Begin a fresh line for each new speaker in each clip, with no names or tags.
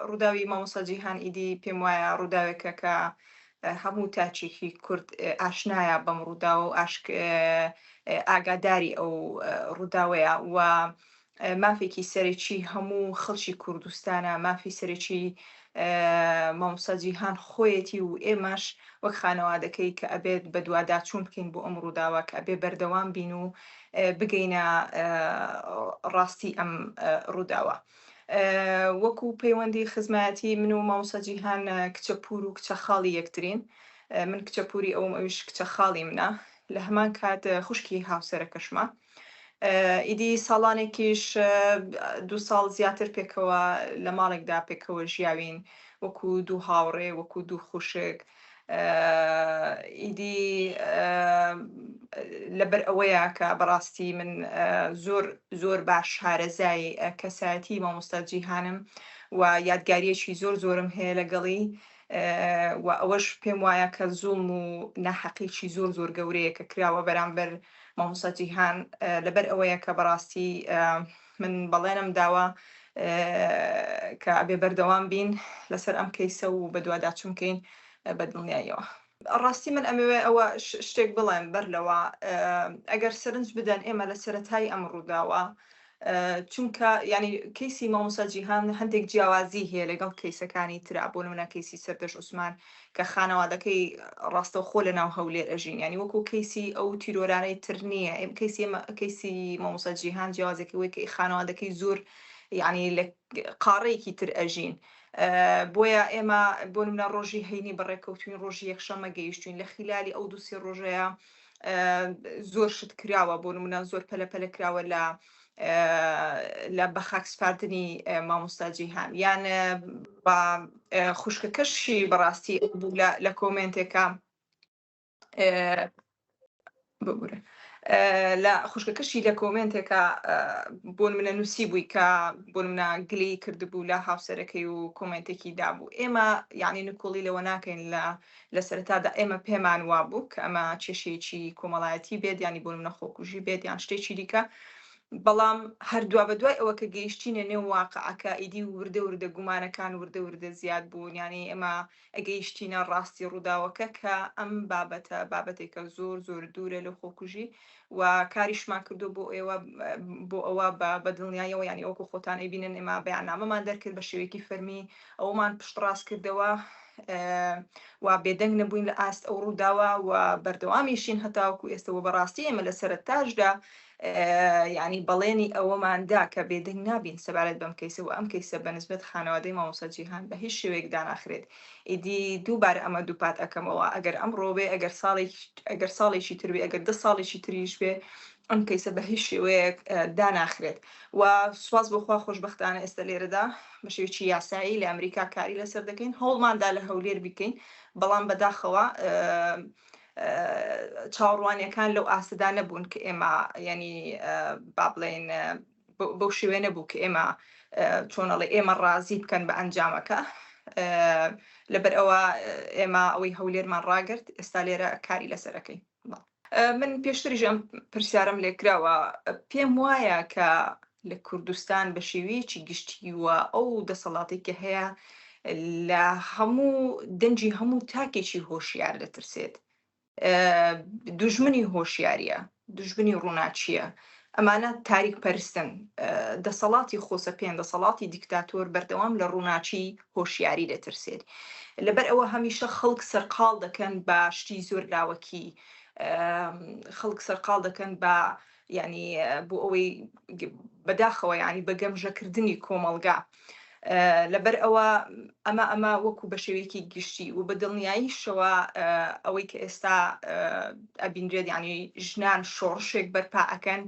ڕووداوی مامۆستا جیهان ئیدی پێم وایە ڕووداوێکە کە هەموو تاکێکی کورد ئاشنایە بەم ڕووداوە و ئاشک ئاگاداری ئەو ڕووداوەیە و مافێکی سەرەکی هەموو خەڵکی کوردستانە، مافی سەرەکی مامۆستا جیهان خۆیەتی و ئێمەش وەک خانەوادەکەی کە ئەبێت بەدواداچوون بکەین بۆ ئەم ڕووداوە کە ئەبێ بەردەوام بین و بگەینە ڕاستی ئەم ڕووداوە. وەکو پەیوەندی خزمایەتی من و مامۆستا جیهان کچە پوور و کچە خاڵی یەکترین، من کچە پووری ئەوم ئەویش کچە خاڵی منە، لە هەمان کات خوشکی هاوسەرەکەشمە. ئیدی ساڵانێکیش دوو ساڵ زیاتر پێکەوە لە ماڵێکدا پێکەوە ژیاوین وەکو دوو هاوڕێ وەکو دوو خوشک ئیدی لەبەر ئەوەیە کە بەڕاستی من زۆر زۆر باش شارەزای کەسایەتی مامۆستا جیهانم و یادگاریەکی زۆر زۆرم هەیە لەگەڵی و ئەوەش پێم وایە کە زوڵم و ناحەقیی زۆر زۆر گەورەیە کە کراوە بەرامبەر مامۆستا جیهان لەبەر ئەوەیە کە بەڕاستی من بەڵێنم داوە کە ئەبێ بەردەوام بین لەسەر ئەم کەیسە و بەدواداچوون بکەین بە دڵنیاییەوە. ڕاستی من ئەمەوێ ئەوە شتێک بڵێم بەر لەوە ئەگەر سەرنج بدەن ئێمە لە سەرەتای ئەم ڕووداوە چونکە یانی کەیسی مامۆستا جیهان هەندێک جیاوازی هەیە لەگەڵ کەیسەکانی ترا بۆ نمونە کەیسی سەردەش عوسمان کە خانەوادەکەی ڕاستەوخۆ لە ناو هەولێر ئەژین یانی وەکو کەیسی ئەو تیرۆرانەی تر نییە ئێم کەیسی ئێمە کەیسی مامۆستا جیهان جیاوازێکی وەی کە خانەوادەکەی زۆر یعنی لە قاڕەیەکی تر ئەژین بۆیە ئێمە بۆ نمونە ڕۆژی هەینی بەڕێکەوتوین ڕۆژی یەکشەمە گەیشتوین لە خیلالی ئەو دوو سێ ڕۆژەیە زۆر شت کراوە بۆ نمونە زۆر پەلە پەلە کراوە لە لە بەخاک سپاردنی مامۆستا جیهان یان بە خوشکەکەشی بەڕاستی بوو لە کۆمێنتێکە ببورە لە خوشکەکەشی لە کۆمێنتێکا بۆ منە نووسی بووی کە بۆ منە گلی کردبوو لە هاوسەرەکەی و کۆمێنتێکی دابوو ئێمە یعنی نکۆڵی لەوە ناکەین لە لە سەرەتادا ئێمە پێمان وابوو کە ئەمە کێشەیەکی کۆمەڵایەتی بێت یانی بۆ نمونە خۆکوژی بێت یان شتێکی دیکە بەڵام هەر دوا بە دوای ئەوە کە گەیشتینە نێو واقعەکە ئیدی وردە وردە گومانەکان وردە وردە زیاد بوون یانی ئێمە گەیشتینە ڕاستی ڕووداوەکە کە ئەم بابەتە بابەتێکە زۆر زۆر دوورە لە خۆکوژی و کاریشمان کردو بۆ ئێوە بۆ ئەوە بە بە دڵنیاییەوە یانی وەکو خۆتان ئەیبینن ئێمە بەیاننامەمان دەرکرد بە شێوەیەکی فەرمی ئەوەمان پشتڕاست کردەوە و بێدەنگ نەبووین لە ئاست ئەو ڕووداوە و بەردەوامیشین هەتاوەکو ئێستا و بەڕاستی ئێمە لە سەرەتاشدا یعنی بەڵێنی ئەوەمان دا کە بێدەنگ نابین سەبارەت بەم کەیسە و ئەم کەیسە بە نسبەت خانەوادەی مامۆستا جیهان بە هیچ شێوەیەک داناخرێت ئیدی دووبارە ئەمە دووپات ئەکەمەوە ئەگەر ئەمڕۆ بێ ئەگەر ساڵێک ئەگەر ساڵێکی تر بێ ئەگەر دە ساڵێکی تریش بێ ئەم کەیسە بە هیچ شێوەیەک داناخرێت و سوپاس بۆ خوا خۆشبەختانە ئێستا لێرەدا بە شێوەیەکی یاسایی لە ئەمریکا کاری لەسەر دەکەین هەوڵماندا لە هەولێر بیکەین بەڵام بەداخەوە چاوەڕوانیەکان لەو ئاستدا نەبوون کە ئێمە ینی با بڵێین بەو شێوێ نەبوو کە ئێمە چۆنەڵێ ئێمە ڕازی بکەن بە ئەنجامەکە لەبەر ئەوە ئێمە ئەوەی هەولێرمان ڕاگرت ئێستا لێرە کاری لەسەرەکەین من پێشتریش ئەم پرسیارم لێکراوە پێم وایە کە لە کوردستان بە شێوەیەکی گشتی و ئەو دەسەڵاتی کە هەیە لە هەموو دەنگی هەموو تاکێکی هۆشیار دەترسێت دوژمنی هۆشیاریە دوژمنی ڕووناکییە ئەمانە تاریک پەرستن دەسەڵاتی خۆسەپێن دەسەڵاتی دیکتاتۆر بەردەوام لە ڕووناکی هۆشیاری دەترسێت لەبەر ئەوە هەمیشە خەڵک سەرقاڵ دەکەن بە شتی زۆر لاوەکی خەڵک سەرقاڵ دەکەن بە یعنی بۆ ئەوەی بەداخەوە یعنی بە گەمژەکردنی کۆمەڵگا لەبەر ئەوە ئەمە ئەمە وەکو بە شێوەیەکی گشتی و بە دڵنیاییشەوە ئەوەی کە ئێستا ئەبینرێت یعنی ژنان شۆڕشێک بەرپا ئەکەن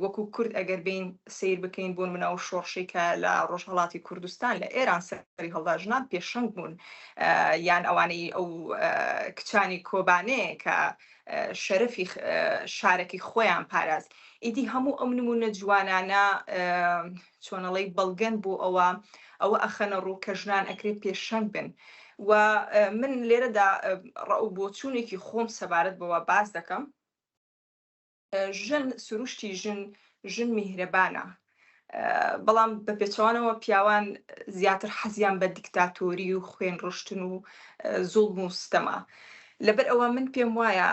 وەکو کورد ئەگەر بین سیر بکەین بۆ منە و شۆڕشی کە لە ڕۆژهڵاتی کوردستان لە ئێران سەری هەڵدا ژنان پێشەنگ بوون یان ئەوانەی ئەو کچانی کۆبانێ کە شەرەفی شارەکەی خۆیان پاراست ئیدی هەموو ئەم نمونە جوانانە چۆنەڵی بەڵگەن بۆ ئەوە ئەوە ئەخەنە ڕوو کە ژنان ئەکرێ پێشەنگ بن و من لێرەدا ڕەئو بۆچوونێکی خۆم سەبارەت بەوە باس دەکەم ژن سروشتی ژن ژن میهرەبانە. بەڵام بە پێچەوانەوە پیاوان زیاتر حەزیان بە دیکتاتۆری و خوێن ڕشتن و زوڵم و ستەمە. لەبەر ئەوە من پێم وایە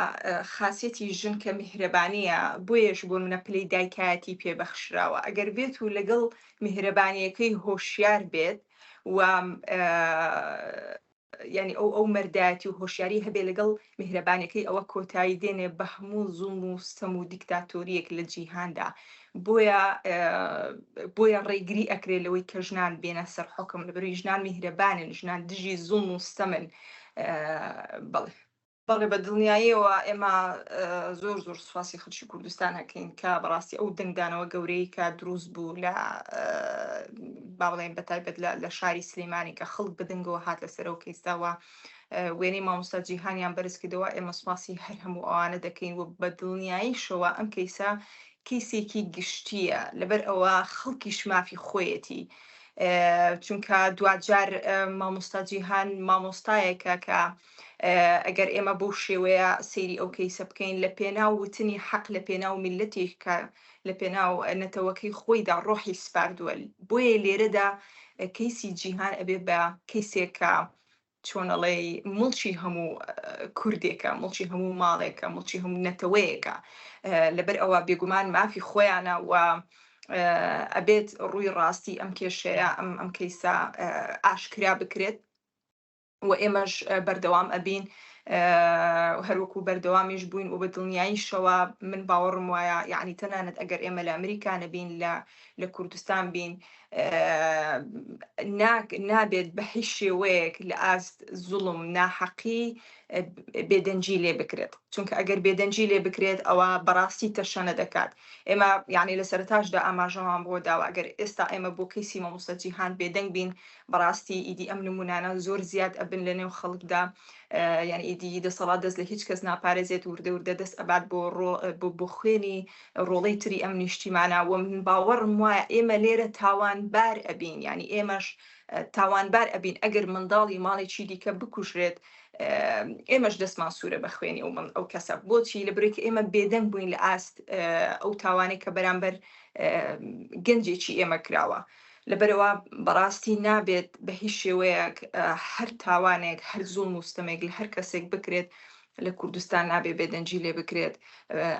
خاسیەتی ژن کە میهرەبانییە، بۆیەش بۆ نمونە پلەی دایکایەتی پێ بەخشراوە، ئەگەر بێت و لەگەڵ میهرەبانییەکەی هۆشیار بێت و یانی ئەو ئەو مەردایەتی و هۆشیاری هەبێ لەگەڵ میهرەبانیەکەی ئەوە کۆتایی دێنێ بە هەموو زوڵم و ستەم و دیکتاتۆریەک لە جیهاندا بۆیە بۆیە ڕێگری ئەکرێ لەوەی کە ژنان بێنە سەر حوکم لەبەروی ژنان میهرەبانن ژنان دژی زوڵم و ستەمن بەڵێ. بەڵێ بە دڵنیاییەوە ئێمە زۆر زۆر سوپاسی خەڵکی کوردستان ئەکەین کە بەڕاستی ئەو دەنگدانەوە گەورەی کە دروست بوو لە با بڵێین بە تایبەت لە شاری سلێمانی کە خەڵک بە دەنگەوە هات لەسەر ئەو کەیسەوە وێنەی مامۆستا جیهانیان بەرز کردەوە ئێمە سوپاسی هەر هەموو ئەوانە دەکەین و بە دڵنیاییشەوە ئەم کەیسە کەیسێکی گشتییە لەبەر ئەوە خەڵکیش مافی خۆیەتی چونکە دواجار مامۆستا جیهان مامۆستایەکە کە ئەگەر ئێمە بەو شێوەیە سەیری ئەو کەیسە بکەین لە پێناو وتنی حەق لە پێناو میللەتێک کە لە پێناو نەتەوەکەی خۆیدا ڕۆحی سپاردووە بۆیە لێرەدا کەیسی جیهان ئەبێ بە کەیسێک کە چۆنەڵێی موڵکی هەموو کوردێکە موڵکی هەموو ماڵێکە موڵکی هەموو نەتەوەیەکە لەبەر ئەوە بێگومان مافی خۆیانە و ئەبێت ڕووی ڕاستی ئەم کێشەیە ئەم ئەم کەیسە ئاشکرا بکرێت و ئێمەش بەردەوام ئەبین هەروەکو بەردەوامیش بووین و بە دڵنیاییشەوە من باوەڕم وایە یعنی تەنانەت ئەگەر ئێمە لە ئەمریکا نەبین لە لە کوردستان بین نابێت بە هیچ شێوەیەک لە ئاست زوڵم ناحەقی بێدەنگی لێ بکرێت چونکە ئەگەر بێدەنگی لێ بکرێت ئەوە بەڕاستی تەشەنە دەکات ئێمە یعنی لە سەرتاشدا ئاماژەمان بۆ داوە ئەگەر ئێستا ئێمە بۆ کەیسی مامۆستا جیهان بێدەنگ بین بەڕاستی ئیدی ئەم نمونانە زۆر زیاد ئەبن لە نێو خەڵکدا یان ئیدی دەسەڵات دەست لە هیچ کەس ناپارێزێت وردە وردە دەست ئەبات بۆ بۆ بۆ خوێنی ڕۆڵەی تری ئەم نیشتیمانە و من باوەڕم وایە ئێمە لێرە تاوانبار ئەبین یعنی ئێمەش تاوانبار ئەبین ئەگەر منداڵی ماڵێکی دیکە بکوژرێت ئێمەش دەستمان سوورە بە خوێنی ئەو من ئەو کەسە بۆچی لە برێک ئێمە بێدەنگ بووین لە ئاست ئەو تاوانەی کە بەرامبەر گەنجێکی ئێمە کراوە لەبەرئەوە بەڕاستی نابێت بە هیچ شێوەیەک هەر تاوانێک هەر زوڵم و ستەمێک لە هەر کەسێک بکرێت لە کوردستان نابێ بێدەنگی لێ بکرێت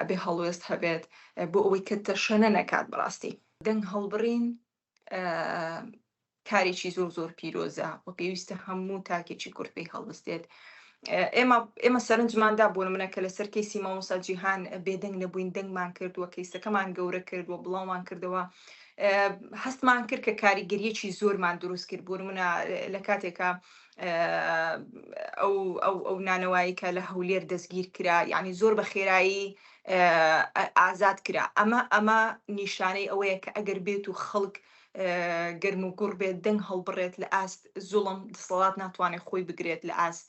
ئەبێ هەڵوێست هەبێت بۆ ئەوەی کە تەشەنە نەکات بەڕاستی. دەنگ هەڵبڕین کارێکی زۆر زۆر پیرۆزە و پێویستە هەموو تاکێکی کورد پێی هەڵبستێت. ئێمە ئێمە سەرنجماندا بۆ نمونە کە لەسەر کەیسی مامۆستا جیهان بێدەنگ نەبووین دەنگمان کرد و کەیسەکەمان گەورە کرد و بڵاومان کردەوە هەستمان کرد کە کاریگەریەکی زۆرمان دروست کرد بۆ نمونە لە کاتێکە ئەو ئەو ئەو نانەوایی کە لە هەولێر دەستگیر کرا یعنی زۆر بە خێرایی ئازاد کرا ئەمە ئەمە نیشانەی ئەوەیە کە ئەگەر بێت و خەڵک گەرم و گوڕ بێت دەنگ هەڵبڕێت لە ئاست زوڵم دەسەڵات ناتوانێت خۆی بگرێت لە ئاست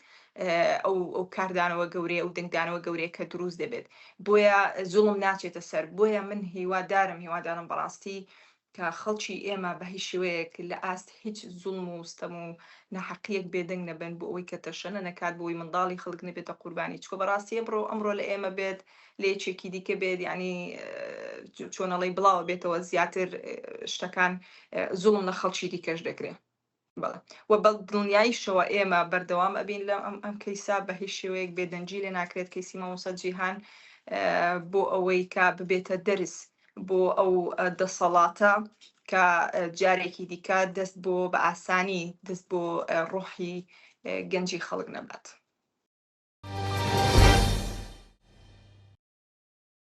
ئەو ئەو کاردانەوە گەورەیە ئەو دەنگدانەوە گەورەیە کە دروست دەبێت بۆیە زوڵم ناچێتە سەر بۆیە من هیوادارم هیوادارم بەڕاستی کە خەڵکی ئێمە بە هیچ شێوەیەک لە ئاست هیچ زوڵم و ستەم و ناحەقیەک بێدەنگ نەبن بۆ ئەوەی کە تەشەنە نەکات بۆ ئەوەی منداڵی خەڵک نەبێتە قوربانی چکە بەڕاستی ئەمڕۆ ئەمڕۆ لە ئێمە بێت لە یەکێکی دیکە بێت یعنی چۆنەڵی بڵاوە بێتەوە زیاتر شتەکان زوڵم لە خەڵکی دیکەش دەکرێت بەڵێ و بە دڵنیاییشەوە ئێمە بەردەوام ئەبین لە ئەم ئەم کەیسە بە هیچ شێوەیەک بێدەنگی لێ ناکرێت کەیسی مامۆستا جیهان بۆ ئەوەی کە ببێتە دەرس بۆ ئەو دەسەڵاتە کە جارێکی دیکە دەست بۆ بە ئاسانی دەست بۆ ڕۆحی گەنجی خەڵک نەبات.